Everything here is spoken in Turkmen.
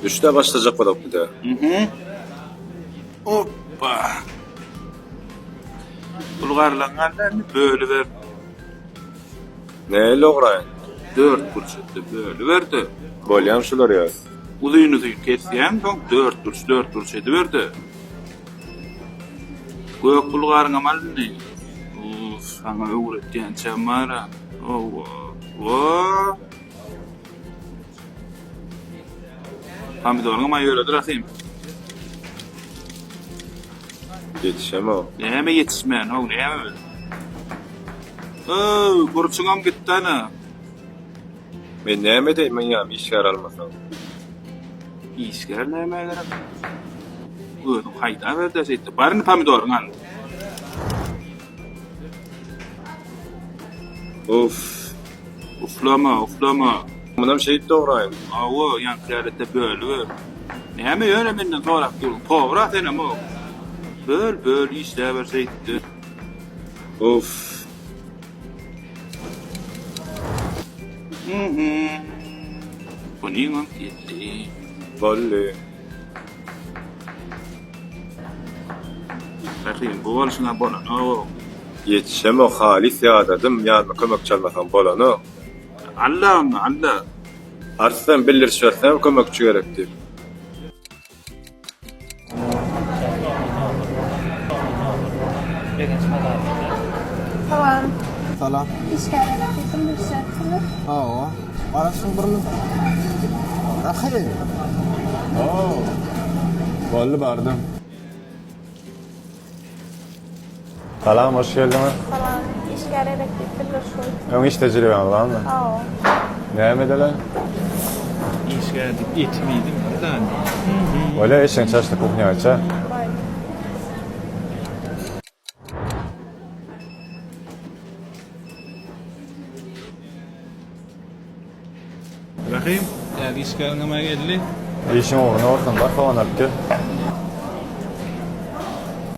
Üçde başlajak bolak bir-de. Mhm. Hoppa. Bulgarlaň galdy indi bölüber. Nähili ograýyn? Dörtburç etde bölüber-de. Bolýam şular ýa. Uzyn-uzyn kesýäň, soň dörtburç, dörtburç ediber-de. Gök bulgaryňam al indi. Uff, saňa öwretýänçäm bar-a. Owa. Wo! Pomidoryňam aýöredir Rahym. Ýetişemok. Näme ýetişmän-ow, näme? Öw, burçuňam gitdi ana. Men näme edeýin, men ýa işgär almasaň. Işgär nämä gerek? Özüň haýdaber-dä şeýtse. Bar indi pomidoryňy al. Uff. Uklama, uklama. Munam şeýdip dograýyn. Hawa, ýaňky ýaly-da bölüber. Näme ýöne menden sorap durň? Kobra senem-ow. Böl, böl, işläber şeýtde. Uff. Mhm. Bunyňam geldi. Boldy. Rahym, bu bolşuňa bolanok. Ýetişemok, halys ýadadym, ýanyma kömekçi almasam bolanok. Alla onda, alla. Arslan, bildiriş berseňem kömekçi gerek diýip. Salam. Salam. Işgär gerek diýip bildirişýärsiňiz. Hawa. Garaşyň bir minut. Rahym. Oo. Boldy bardym. Salam, hoş geldiňiz. Salam. Işgär gerek diýip bildiriş goýupsyňyz. Öň iş tejribäňiz barmy? Hawa. Näme edeli? Işgär diýip etim iýdim bir däne. Bolýa, eşegiň çaşly kuhnýa geçä. Baý. Rahym, täze işgäriňem-ä geldi. Işiň ugruna bolsun, bar sogan alyp gel.